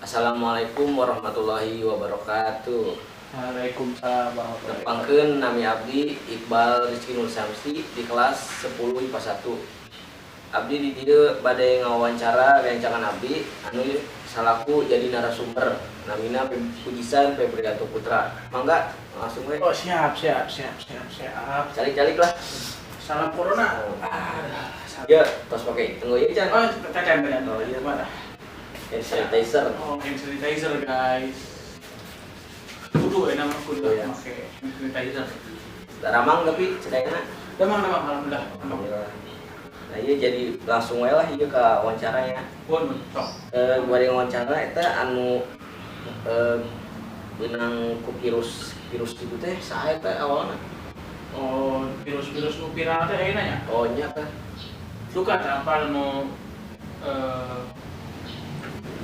Assalamualaikum warahmatullahi wabarakatuh. Waalaikumsalam warahmatullahi wabarakatuh. Tepangkeun, nami abdi Iqbal Rizky Nur Samsi di kelas 10 IPA 1. Abdi di dieu bade ngawawancara rerencangan abdi anu salaku jadi narasumber, namina Pujisan Febrianto Putra. Mangga langsung we. Oh, siap siap siap siap siap. Calik-calik lah. Salam corona. Oh. Ah, salam. Ya, tos pakai tunggu ya, Chan. Oh, cacan cacan. Oh, iya. Mana? Hand sanitizer. Oh, hand sanitizer, guys. Kudu ya nama kudu Oh, iya. make hand sanitizer. Daramang tapi sedayana. Damang damang, alhamdulillah. Damang. Alhamdulillah. Nah, iya, jadi langsung we lah ieu ke wawancaranya. Bon, sok. Bade wawancara eta anu beunang ku virus virus itu teh saha eta awalna? Oh, virus-virus nu viral teh ayeuna nya. Oh, nya teh. Suka teh apa nu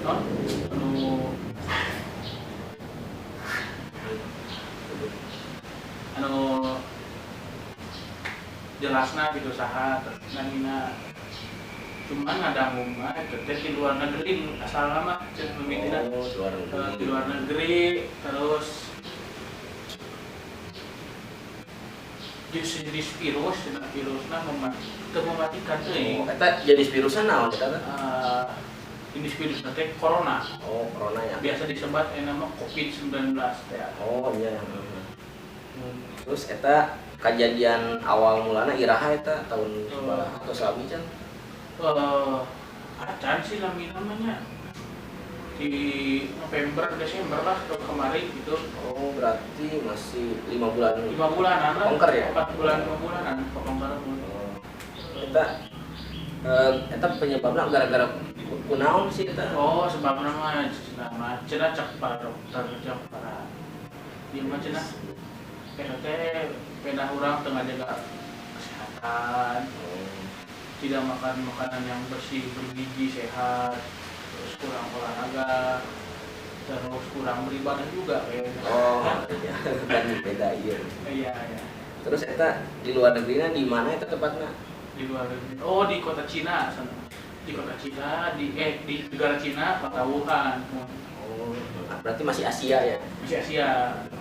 non anu anu jelasna gitu saha namina, cuman ngadangu mah eta teh di luar negeri asalna mah cenah mimitina. Oh, luar negeri. Di luar negeri, terus jenis virus cenah, virusna teu mematikan teuing. Oh, eta jenis virusna naon eta teh? Jenis virusna teh corona. Oh, corona ya. Biasa disebat nama COVID-19 teh. Oh, iya. Terus eta kejadian awal mulana iraha eta, tahun sabaraha atau salami can? Acan sih lami namanya di November Desember lah ke kemarin gitu. Oh, berarti masih 5 bulan. 5 bulanan lah. Kongker ya? 4 bulan, 5 bulanan kongker. Oh. Eta penyebabnya gara-gara kunaon sih eta? Oh, sebabna mah cenah mah cenah cek para dokter, cek para ieu mah cenah eta teh pedah urang teu ngajaga kesehatan, tidak makan makanan yang bersih, bergizi, sehat, terus kurang olahraga, terus kurang beribadah juga kayaknya. Oh, iya, kan beda, iya. Iya. Terus eta di luar negeri di mana eta tepatnya? Di luar negeri, oh, di kota Cina sana, di kota Cina, di negara Cina, kota Wuhan. Oh, berarti masih Asia ya? Masih Asia.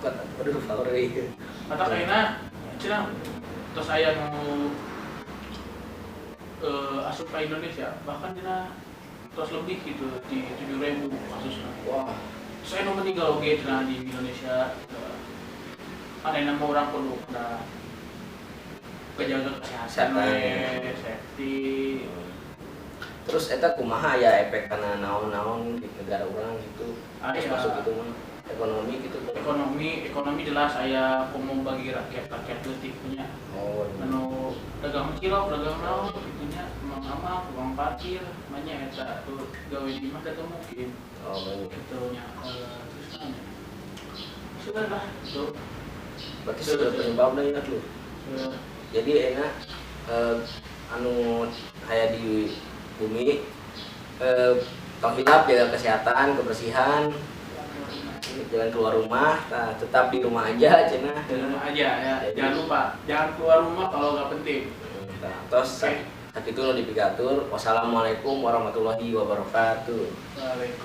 Kota, aduh, sorry. Kata kayaknya Cina terus aya nu asup ke Indonesia bahkan Cina terus lebih gitu di 7.000 kasusnya. Wah. Saya nu meninggal oge cenah di Indonesia. Ada nama orang kudu udah kejaga kesehatan Kesehatan. We safety. Terus eta kumaha ya efek karena naon-naon di negara urang gitu? Terus Aya. masuk gitu mah ekonomi gitu. Ekonomi, ekonomi jelas aya, komo bagi rakyat rakyat leutik punya. Oh, iya. Anu dagang cilok, dagang naon gitu nya, emang amang tukang parkir banyak eta tuh gawe di mah teu mungkin. Oh, iya. Gitu nya. Terus naon ya? Sudah lah itu. Berarti sudah penyebabnya ya tuh. Sudah. Jadi enak anu aya di bumi tong hilap jaga kesehatan, kebersihan, jangan keluar rumah, nah, tetap di rumah aja cenah. Di rumah aja ya. Jadi- Jangan lupa jangan keluar rumah kalau nggak penting. Nah, tos Oke. sakitu nu dipikatur. Wassalamualaikum warahmatullahi wabarakatuh. Waalaikumsalam.